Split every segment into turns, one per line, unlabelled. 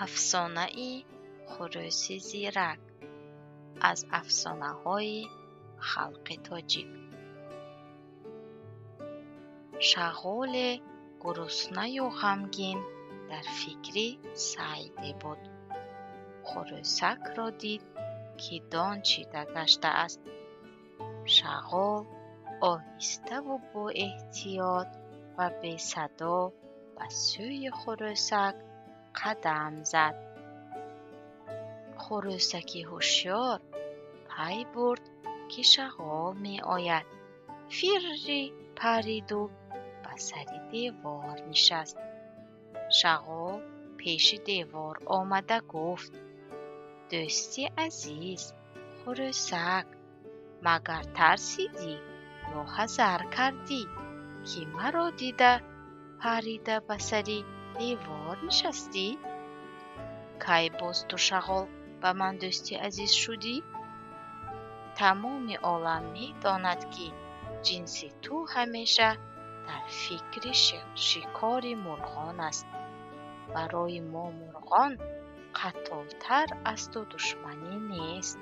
Афсонаи хурӯси зирак аз афсонаҳои халқи тоҷик. Шағоле гуруснаю ғамгин дар фикри сайде буд. Хурӯсакро дид, ки дон чида гаштааст. Шағол оҳиставу боэҳтиёт ва бесадо ба сӯи хурӯсак қадам зад. Хурӯсаки ҳушёр пай бурд, ки шағол меояд. Фирри париду ба сари девор нишаст. Шағол пеши девор омада гуфт: «Дӯсти азиз, хурӯсак, магар тарсидӣ ё ҳазар кардӣ, ки маро дида парида ба сари девор нишастӣ? Кай боз ту, шағол, ба ман дӯсти азиз шудӣ? Тамоми олам медонад, ки ҷинси ту ҳамеша дар фикри шикори мурғон аст. Барои мо мурғон қаттолтар аз ту душманӣ нест.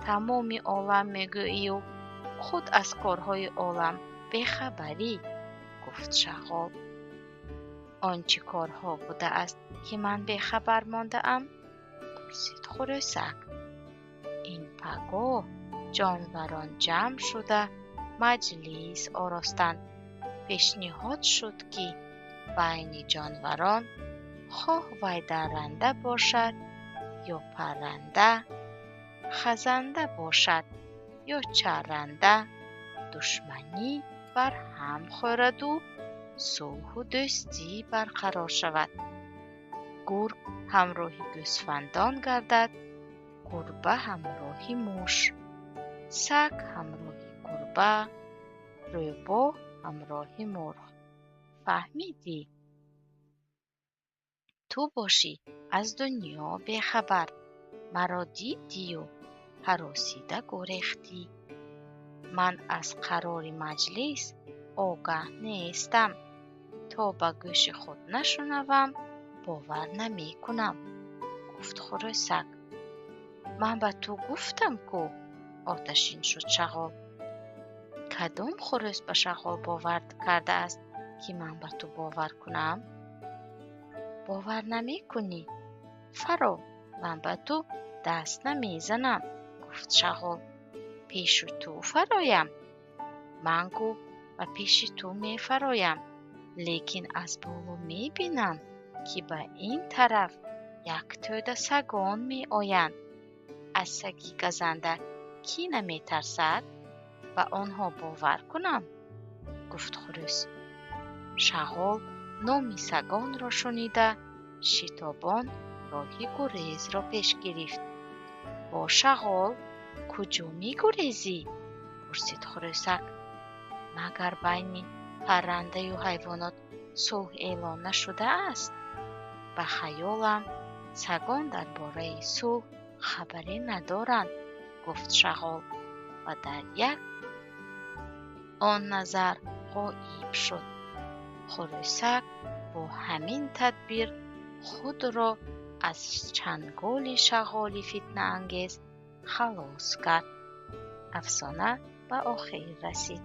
Тамоми олам мегӯию худ аз корҳои олам бехабарӣ», гуфт шағол. «Он чӣ корҳо будааст, ки ман бехабар мондаам?» пурсид хурӯсак. Ин пагоҳ ҷонварон ҷамъ шуда маҷлис оростанд. Пешниҳод шуд, ки байни ҷонварон, хоҳ вай дарранда бошад ё парранда, хазанда бошад ё чарранда, душманӣ барҳам хӯраду сулҳу дӯстӣ барқарор шавад. Гург ҳамроҳи гӯсфандон гардад, гурба ҳамроҳи муш, саг ҳамроҳи гурба, рӯбоҳ ҳамроҳи мурғ. Фаҳмидӣ? Ту бошӣ аз дунё бехабар, маро дидию ҳаросида гурехтӣ. Ман аз қарори маҷлис огаҳ нестам. То ба гӯши худ нашунавам, бовар намекунам», гуфт хурӯсак. «Ман ба ту гуфтам ку», оташин шуд шағол. «Кадом хурӯс ба шағол бовар кардааст, ки ман ба ту бовар кунам? Бовар намекунӣ? Фаро, ман ба ту даст намезанам», гуфт шағол. «Пешу ту фароям? Ман гу ба пеши ту мефароям, лекин аз боло мебинам, ки ба ин тараф як тӯда сагон меоянд. Аз саги газанда кӣ наметарсад? Ба онҳо бовар кунам?» гуфт хурӯс. Шағол номи сагонро шунида, шитобон роҳи гурезро пеш гирифт. «Бо шағол, куҷо мегурезӣ?» пурсид хурӯсак. «Магар байни паррандаю ҳайвонот сулҳ эълон нашудааст? Ба хаёлам, сагон дар бораи сулҳ хабаре надоранд», гуфт шағол ва дар як он назар ғоиб шуд. Хурӯсак бо ҳамин тадбир худро аз чанголи шағоли фитнаангез халос кард. Афсона ба охир расид.